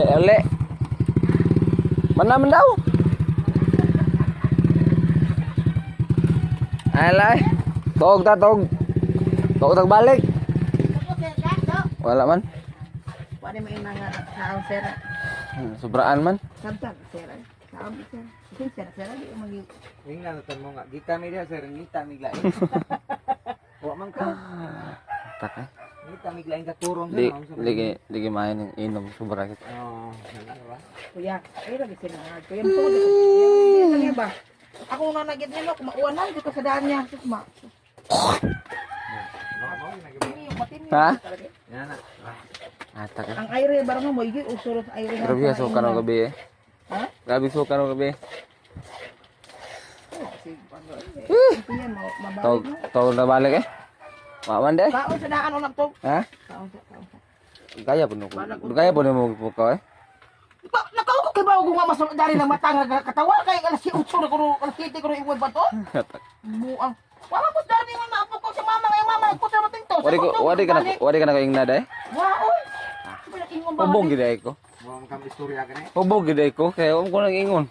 Uli, uli. Mana man daw? Alay. Tog ta tog. Tog tag balik. Wala man. Wala mo yung mga kaon sir. Sobraan man. Sabtag sir. Kaon sir. Sir sir sir di mo mag Tingnan na mo nga. Gita mi diha sir, ngita mi lain. Wa man ka. Tak eh. Ngita mi lain ka turong Di di di main ng inom sobra kita. Oh, wala ba? Kuya, ay lagi sila. Kuya mo ko. Kuya ba? Ako na nagit nimo kumauan na dito sa daan niya. Sus ma. Ha? Yan na. Atak eh. Ang aire barang mo igi usulot aire. Grabe ka suka ng gabi eh. Ha? Grabe suka ng gabi. Kuya mo mabalik Tog mo. tog na balik eh. Wa man de. Kaon sa daan unak to. Ha? Kaon sa kaon sa. Gaya po no. Gaya po mo po ka eh. Ba, nakaw ko kay bawo nga mas dari lang mata nga katawa kay alas 8 na kuno alas 7 kuno iwan ba to? Muang. Wala mo dari nga maapo ko sa mama nga mama ko sa mating to. Wari ka na ko ingna day. Wa oy. Wala ingon ba? Hubog gid ay ko. Mo man kang istorya kani. Hubog gid ay ko kaya ko nang ingon.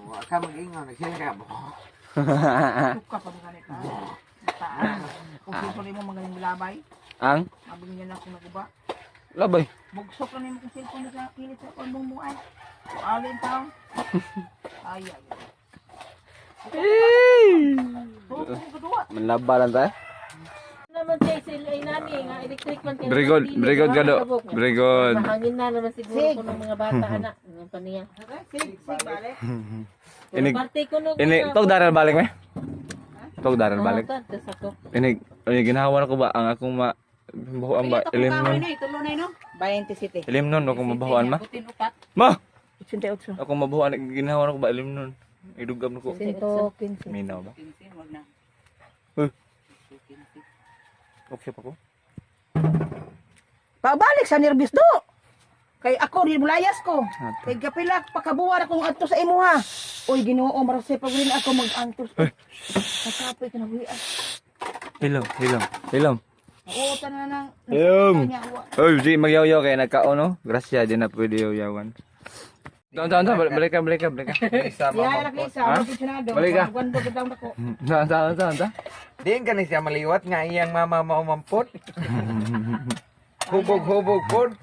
Wa ka mag-ingon, nagsiya ka. Suka pa mga nita. Taan. Kung cellphone mo magaling milabay, Ang mabigyan niya na akong naguba. labay. Bugsok na nimo kung cellphone sa kilit sa kung mo ay. Alin taon. Ay ay. Hey! Manlaba lang tayo. Naman siya sila ay nani nga electric man kay Very good, very good gado. Very good. Mahangin na naman siguro ko ng mga bata anak. Yung pa niya. Sig, sig, bale. Inig Parte ko no. ini tog daral balik me. Tog daral balik. Ako. Inig ini ginawa ko ba ang akong ma bahuan ba ilim nun. Tulo na no? 27. Ilim nun akong mabahuan ma. Ma. 88. Akong mabahuan ginawa ko ba ilim nun. Idugam ko. 115. Minaw ba? Huh. Okay pa ko. Pabalik sa nervous do. Kay ako di mulayas ko. Kay kapila pakabuwar akong adto sa imuha. Oy Ginoo marase pag rin ako mag-antos. Kasapoy ka na buhi. Hilom, hilom, hilom. Oo tanan nang. Hilom. Oy, di magyaw-yaw kay nagkaon no. Grasya di na pwede yaw-yawan. Doon, doon, doon. Balik ka, balik ka, balik ka. Isa Ya, ra kay sa Ha? funsyonado. Balik ka. Gwando gid lang ako. Saan, saan, saan, saan? Diin ka ni siya maliwat nga iyang mama maumampot. Hubog-hubog pod.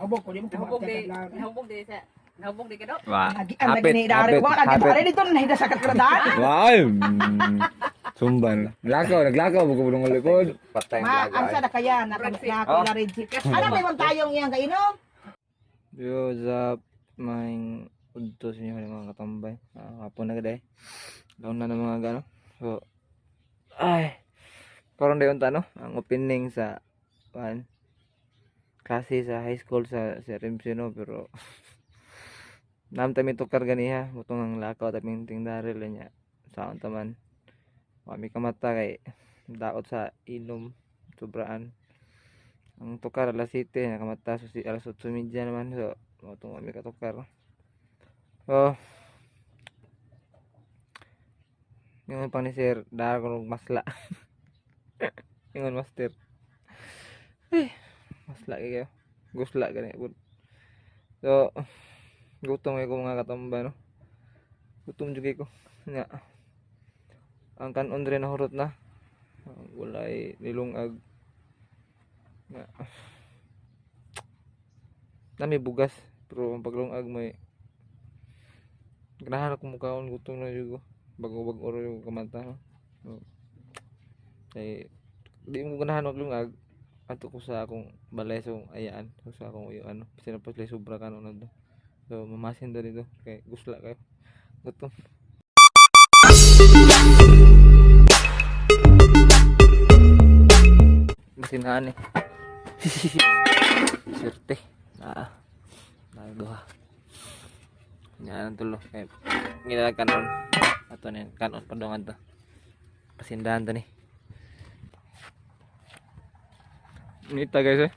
Hubog ko di mo Nahubog di, nahubog di sa, nahubog di ka do. Wah. Agi ang lagi ni dari wa lagi dari dito nahida sa katradaan. Wah. Sumban. Lakaw, naglakaw mo ko ng likod. Patay Ma, ang ang laga. sa na kaya na na ko na rin. Ano may man tayong iyang kainom? Yo, what's up? Maing udto sa inyo mga katambay. Ah, hapon na gaday. Laon na ng mga gano. So, ay. Karon dayon ta no, ang opening sa pan klase sa high school sa sa RMC no, pero nam ta mi tukar ganiha mutong ang lakaw ta ming tingdaril niya saon ta man wa mi kamata kay daot sa inom sobraan ang tukar alas 7 nakamata so si alas 8:30 naman, so mao tong kami katukar. Oh, ingon pa ni sir dahil ko masla, ingon master eh masla kayo gusla gani pud. So gutom kayo ko mga katamba no, gutom jud ko nga ang kanon diri nahurot na. Ang gulay nilungag nga nami bugas pero ang paglungag may ganahan ako mukaon, gutom na jud ko, bago-bago ro yung kamata no. So, kay di mo ganahan maglungag ato ko sa akong balay, so ayaan so sa akong uyo ano kasi na sila sobra kanon na do, so mamasin do dito kay gusla kayo gutom. Masinaan eh. Swerte. Ah. Nagduha. Yan ang tulo. Kay ginala kanon. Ato na yan. Kanon padungan to. Pasindahan to ni. Nita guys eh.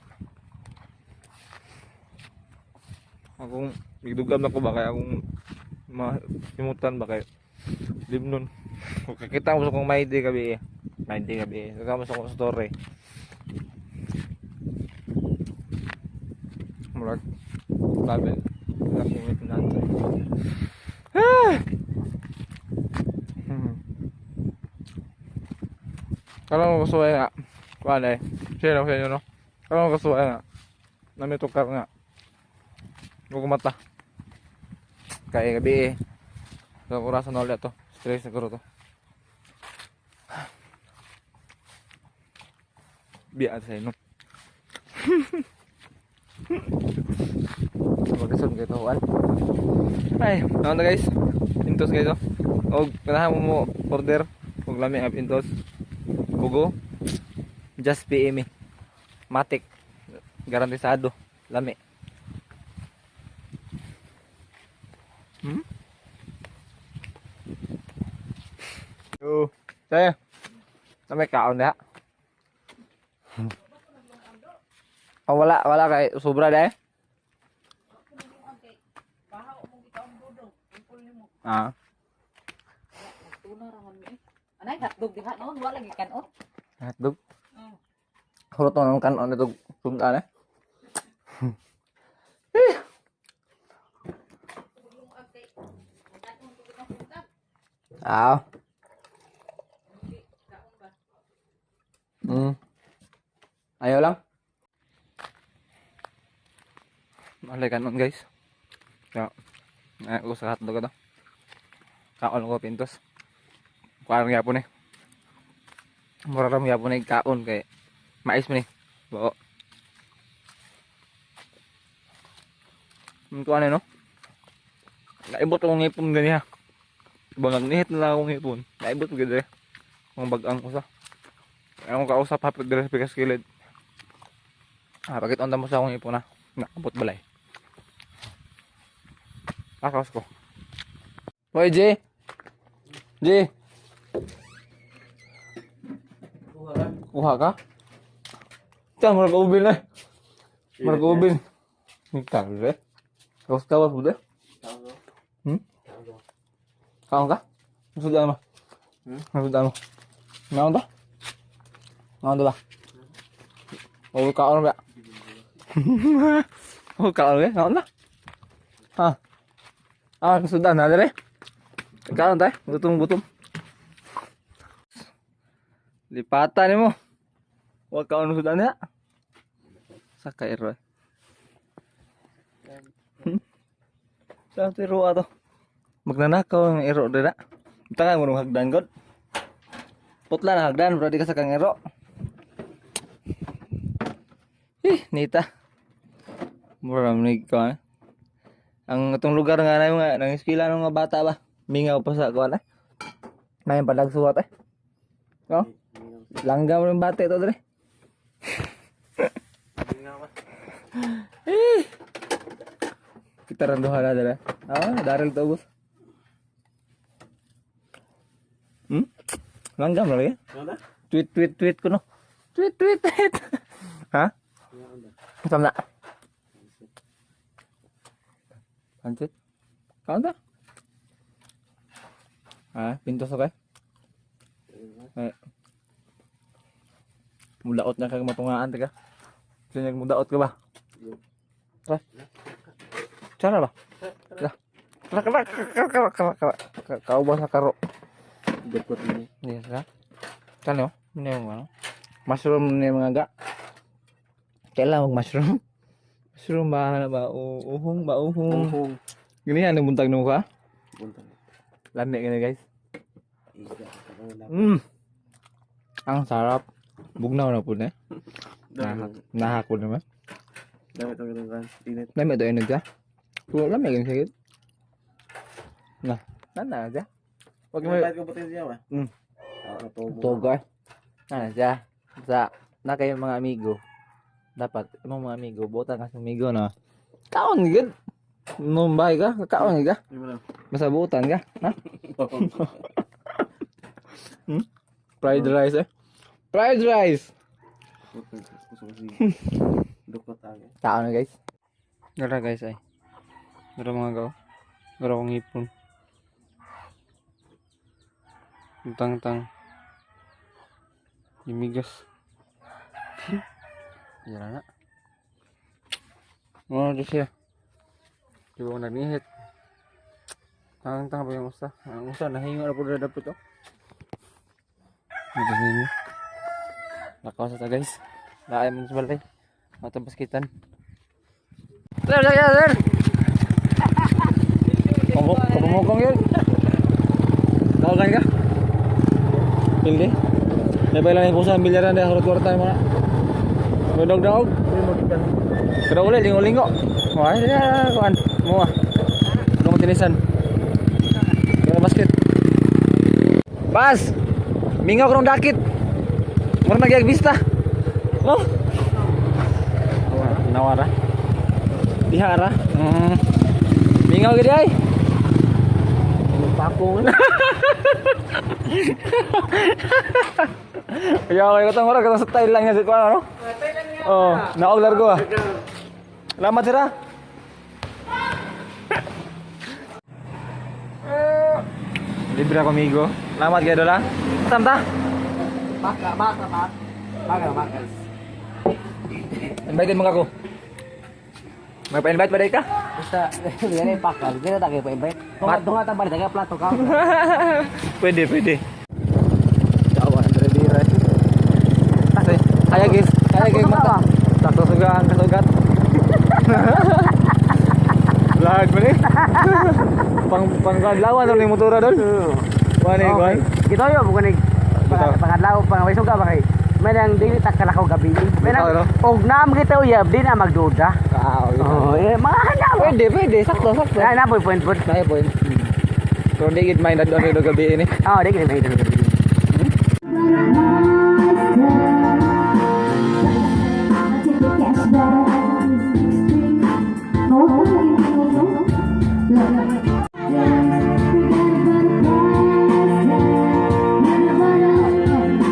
Akong gidugam na ko ba kaya akong masimutan ba kayo. Limnon. Kakita mo sa kong maidi gabi eh. Maidi gabi eh. Kakita mo sa kong story. Murag. Babel. Nasingit natin. Ah! Karon ko kasuway nga. Kuan eh. Share ako sa inyo, no? Karon ko kasuway nga. Namitukar nga. Huwag mata. Kaya gabi eh. Sa orasan na ulit to. Stress siguro to. Biya sa inyo. Magkasun kayo tuwan. Ay, naon na guys. Intos guys oh. Og ganahan mo mo order og lami nga intos. Bugo. Just PM eh. Matik. Garantisado. Lami. Yo, saya. Namay kaon na. Oh, wala, wala kay sobra dai. Ah, Tuna ra man mi. Eh. Anay hotdog diha noon wala gi kanon. Hotdog. Hurot mo naman kanon ito sundan eh. Ah. Ayaw lang. Malay kanon guys. Kaya, ay, ko sa hotdog ito. Kaon ko pintos. Kuhaan gyapon eh. Mura ra gyapon eh kaon kay mais man eh. Bao. Kuhaan eh no. Naibot akong ngipon ganiha. Bang nagnihit na lang akong ngipon. Naibot ko gid eh. Mga bagang ko sa. Ang kausap hapit dire sa pikas kilid. Ah, pagit onda mo sa akong ngipon na. Nakabot balay. Akaos ko. Hoy, J. J. Kuha ka? Tiyan, murag ubin eh. Murag ubin. Niktar, eh. Kawas-kawas mo eh. Kaon ka? Masudan mo. Masudan mo. Ngaon ba? Ngaon ba? Oh, kaon ba? Oh, kaon ba? Ngaon na? Ha? Ah, masudan na dire. Kaon tayo. Gutom, gutom. Lipatan nimo. Huwag kaon masudan na. Saka ero. Eh. Saan ito ato? Magnanakaw ang ero dira. Tanga mo nung hagdan god. Putla na hagdan pero di ka sa kang ero. Eh, nita. Mura man ni ko. Eh. Ang itong lugar nga na nga nang eskwela ng mga bata ba. Mingaw pa sa kuan eh. May padagsuwat eh. No? Langgam rin bata ito dre. Eh. Kita randuhan na dre. Ah, Daryl to boss. Langgam lagi. Tweet tweet tweet ko no. Tweet tweet tweet. Ha? Saan na? Pansit? Kaon ta? Ah, pintos okay? Ay. Mudaot na kag matungaan taga. Sino mudaot ka ba? Tara. Tara ba? Tara. Kara kara kara kara kara kara. Kauban sa karo. Dukot ini. Yes, ha? Kano? Ano yung ano? Mushroom na yung mga ga. Kailan mag mushroom? Mushroom ba? Ano ba? Uhong ba? Uhong. Uhong. Gini ano buntag nung ka? Buntag. Lami gini guys. Isda. Ang sarap. Bugnaw na po na. Nahako naman. Dami itong ganun kan. Init. Lami ito inog ka? Puro lami gini sakit. Na. Na siya. Wag mo. Kahit ko putin siya ba? Ah, togo. Togo. Ano siya? Sa na kayo mga amigo. Dapat imong mga amigo, buotan ka sa amigo na. Kaon gid. Numbay ka, kaon gid ka. Di mo lang. Basta buotan ka, ha? Fried rice eh. Fried rice. Dukot age. Kaon na guys. Gara guys ay. Gara mga gaw. Gara kong ipon. Tang tang. Imigas. Yan na. Ano siya? Di ba nagnihit? Tang tang ba yung usa? Ang usa nahinga na po na dapat oh. Ito sa inyo. Nakaw sa ta, guys. Laay man sa balay. Matang baskitan. Sir, sir, sir, sir. Kapumukong yun. Tawagan ka? Pildi? May lang yung pusa, bilyaran na harot kwarta yung mga. Daog daog. Pero uli, lingo-lingo. Wah, ya, kuan. Mua. Ano mo tinisan? Yung basket. Bas! Mingaw karong dakit. Mura nagyag bista. Oh. Nawara. Diha ra. Mingaw gid ay. Pako. Ya, kaya katong mura katong style lang niya sa kuan ano. Oh, naog largo ah. Salamat sir ah. Libre ako, amigo. Salamat kayo dola. Tamta. Baka, baka, baka. Baka, baka. Invite mo ako. May pa-invite ba ka? Basta, yan ay pakal. Kaya tayo pa-invite. Mat- Tunga tunga tambal, taga plato ka. Pwede, pwede. Tawa, Andre Lira. Kaya guys, kaya guys mata. Sakto suga ang kasugat. Lag mo ni. Pang pangkadlawan ni motora dol. Kuan ni kuan. Kita yo bukan ni Bitaw. pangadlaw pang suga ba kay. May nang dili ta kalakaw gabi. May Bitaw, no? nang og naam kita uyab di na magduda. Ah, Oh, eh, mga handa mo. Pwede, pwede, sakto, sakto. Na na point point. Naya point. Pero hindi gid mind adto ni gabi ini. Oh, di kini may gabi. Take the cash that I 16. Oh, look. Forget about the past.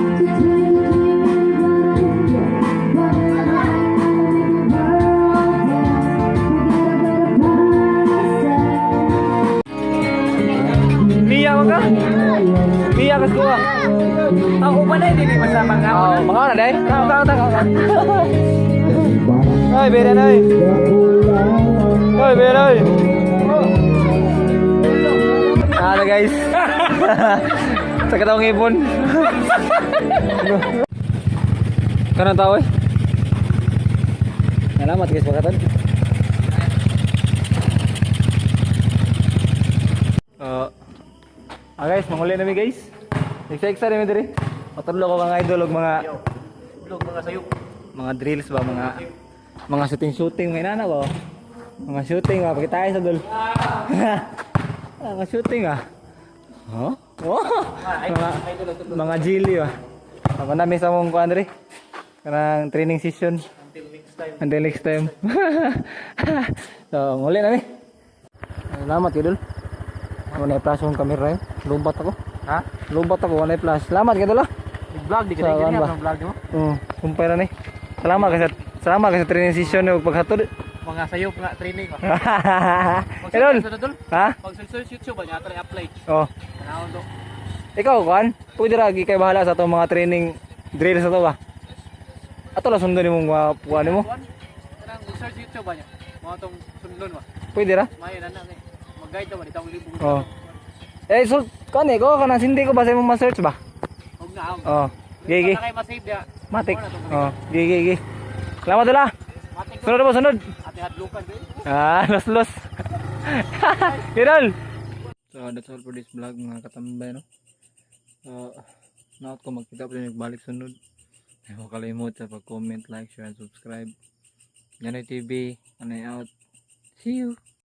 Mia man ka? Mia kas kuha. Ako pa na hindi masama nga. Oh, mga na day. Tao tao tao. Ay, beren ay. Ay, beren ay. Ano guys? Sa katawang ipon. Kanang tao eh. Salamat guys pakatan. Ah guys, manguli na mi guys. Eksa-eksa na mi diri. Matudlo ko mga idol og mga Mga sayop. Mga drills ba, mga shooting shooting may nana ba? Mga shooting ba pakita sa dol. Mga shooting ah. Huh? Oh. Mga jili ba. Ako na may sa mong kuan diri. Kanang training session. Until next time. Until next time. So, muli na mi. Salamat idol. Ako na flash akong camera eh. Lubat ako. Ha? Lubat ako, wala flash. Salamat idol ah. Vlog di ka Sa na kuan ba? vlog mo. Oo, kumpay na ni. Salamat kasi training session ni ug paghatod. Mga sayop nga training ba. Idol. Dol. Ha? Pag search YouTube ba niya ato apply. Oh. Tanawon do. Ikaw kuan, pwede ra gi kay bahala sa atong mga training drill sa to ba? Ato lang sundon nimong mga kuan nimo. Kanang search YouTube ba niya. Mga tong sundon ba. Pwede ra. May na na ni. Mag-guide daw ba dito ang libo. Oh. Eh so kuan eh ko kanang sindi ko ba sa imong ma-search ba? Og na ang. Oh. Gi gi. Kay ma-save dia. Matik. Oh, gi gi gi. Salamat dala. Matik. Sunod ba sunod? Ate hadlukan do. Ah, los los. Idol. So that's all for this vlog, mga katambay, no. So, naot ko magkita pa rin balik sunod. Ay mo kalimot sa pag-comment, like, share, and subscribe. Yanoy TV, anay out. See you.